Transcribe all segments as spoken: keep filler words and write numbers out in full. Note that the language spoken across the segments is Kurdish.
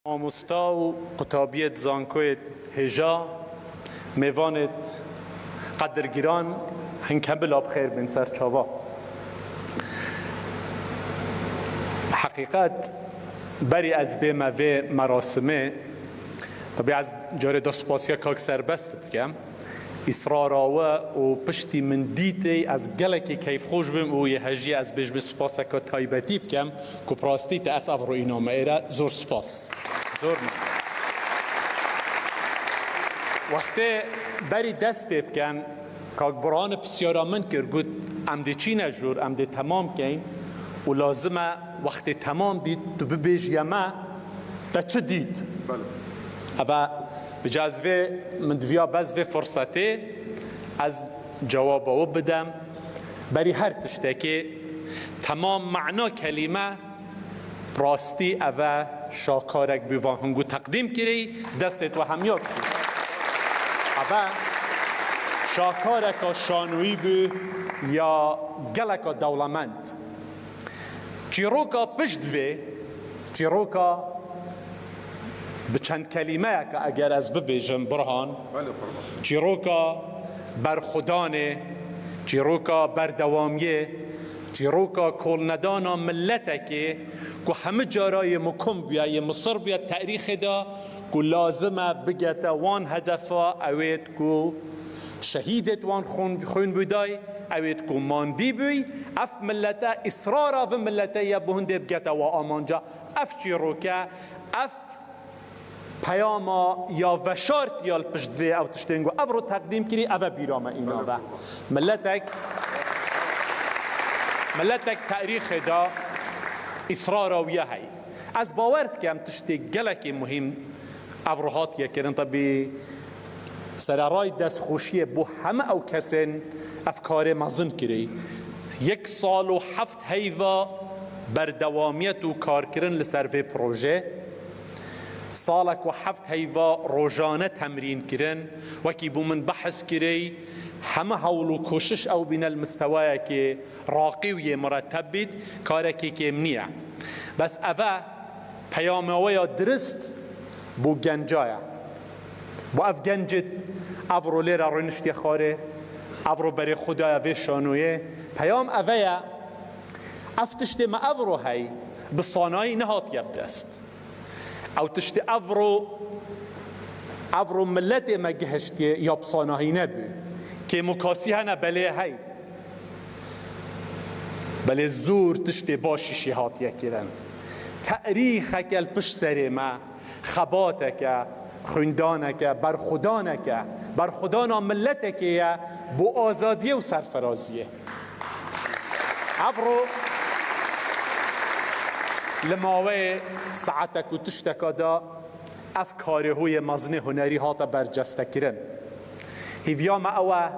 Mamosta û qutabiyêt zankoyêt hêja, mêvanêt qedirgiran, hinkemila bi xêr bên ser çava. Heqîqet, berî ez bême vê merasimê, tabî ez carê da spasiya kak Serbest bikem. Îsrara we û piştî min dîtê, ez gelekî keyfxweş bim û yê hejiyê ez bêjmê spaseke taybetî bikem ku bi rastî te ez ev rûîna me êre. Zor spas. Zor memnun. Wextê berî dest pê biken, kak Burhan pisyara min kir, got, em dê çîne jor, em dê temam keyn û lazim e wextê temam bît, tu bibêjî me, te çi dît? Belê. Eva, bi caz vê, min diviya bez vê fursetê, ez cewaba we bidem. Berî her tiştekê, temam mana kelîme, rastî eve şakarek bû van hingû teqdîm kirî, destê we hemiya kirî. Eve şakareka şanoyî bû ya geleka dewlemend. Çîroka pişt vê, çîroka bi çend kelîmeyeke eger ez bibêjim, Burhan, Belê, qurban. Çîroka berxwedanê, çîroka berdewamiyê, çîroka kolnedana miletekê ku hemî cara yê mikum bûye, yê misir bûye tarîxê de, ku lazim e bigete wan hedefa, ewêt ku şehîdêt wan xûn, xwîn bûday, ewêt ku mandî bûy, ev milete, îsrara vê milete ye, bi hindê bigete wa amanca. Ev çîroke, ev peyama ya veşartiya li pişt vê ew tiştên ku ev ro teqdîm kirî, ev e bîra me îna ve. Miletek, miletek tarîxê de îsrara wî ye hey. Ez bawer dikem tiştê gelekî muhîm ev ro hatiye kirin. Tebî sereray destxweşiyê bo heme ew kesên ev karê mezin kirî. Yek sal û heft heyva berdewamiyet û karkirin li ser vê proje. Salek û heft heyva rojane temrîn kirin. Wekî bo min behs kirî, heme hewl û koşiş ew bîne li mistewayekê raqî û yê mireteb bît, karekî kêm niye. Bes eve peyama we ya dirist bo genca ye. Bo ev gencit ev ro lêre rûniştiye xwarê, ev ro berê xwe daye vê şanoyê. Peyam eve ye, ev tiştê me ev ro hey, bi sanayî nehatiye bi dest. Ew tiştê ev ro, ev ro miletê me gihiştiye ya bi sanahî nebû. Kêmûkasî hene belê hey. Belê zor tiştê başî şê hatiye kirin. Tarîxeke li pişt serê me, xebateke, xwîndaneke, berxwedaneke, berxwedana miletekê ye bo azadiyê û serfiraziyê. Ev ro li maweyê saetek û tişteka de ev karê hûyê mezinê hunerî hate bercestekirin. Hîviya me ew e,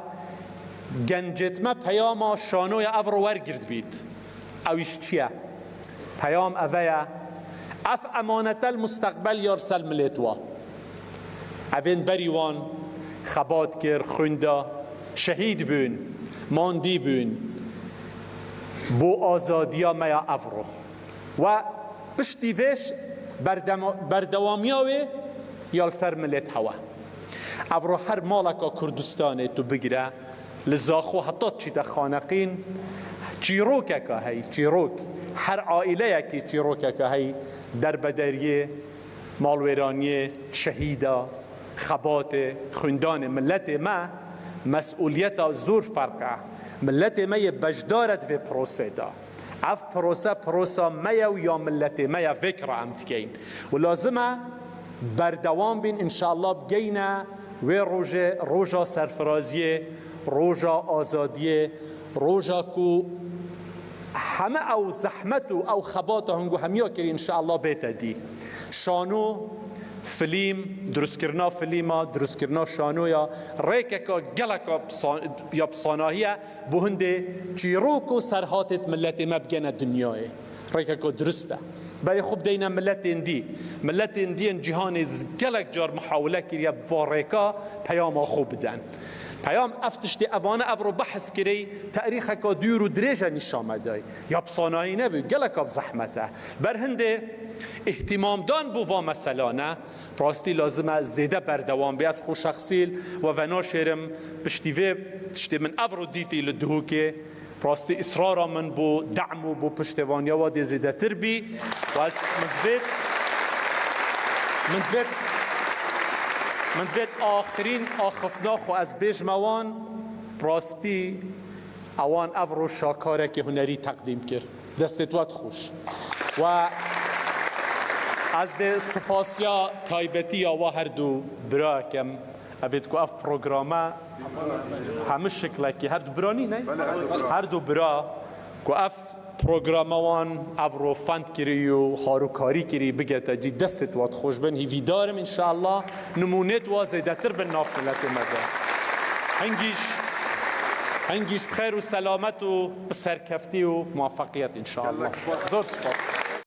gencêt me peyama şanoya ev ro wergirt bît. Ew îş çi ye? Peyam eve ye, ev emanete li musteqbel ya li ser milêt wa. Evên berî wan xebat kir, xwîn da, şehîd bûn, mandî bûn. Bo azadiya me ya ev ro. We piştî vêş berdema-, berdewamiya wê ya li ser milêt hewe. Ev ro her maleka Kurdistanê tu bigire, li Zaxo heta çîte Xaneqîn, çîrokeke hey, çîrok. Her aîleyekî çîrokeke hey, derbederiyê, malwêraniyê, şehîda, xebatê, xwîndanê miletê me, mesûliyeta zor ferq e. Miletê me yê beşdar e di vê prosê de. Ev prose, prosa me ye û ya miletê me ye, vê kira em dikeyin. Û lazim e berdewam bîn, înşallah bigeyne wê rojê, roja serfiraziyê, roja azadiyê, roja ku heme ew zehmet û ew xebata hingû hemiya kirî, înşallah bête dî. Şano, filîm, dirustkirina filîma, dirustkirina şanoya, rêkeka geleka psa-, ya pisanahî ye. Bo hindê çîrok û serhatêt miletê me bigene dinyayê. Rêkeka dirust e. Berê xwe bideyne miletên dî. Miletên dî yên cîhanê z-, gelek car muhawile kiriye bi va rêka peyama xwe biden. Peyam, ev tiştê evane evro behs kirê, tarîxeka dûr û dirêj e nîşan me dayî. Ya bi sanayî nebû, geleka bi zehmet e. Ber hindê îhtîmamdan bo va meselane, rastî lazim e zêde berdewam bê. Ez xwe şexsî we venaşêrim, piştî vê tiştê min evro dîtî li Duhokê, rastî israra min bo dem û bo piştevaniya we dê zêdetir bî. Û ez min divêt, min divêt, min divêt axirîn axiftina xwe ez bêjme wan, rastî ewan evro şakareke hunerî teqdîm kir. Destê we xweş. We ez dê spasiya taybetî ya we her du bira kem. Evêt ku ev programe hemû şiklekî, her du bira nîne? Her du bira ku ev programa wan evro fend kirî û harûkarî kirî bigete cî, destê we xweş bin. Hîvîdar im înşallah nimûnê we zêdetir bin nav miletê me de. Hingî ji, hingî ji bi xêr û selamet û bi serkeftî û muwefeqiyet înşallah. Gelek spas. Zor spas.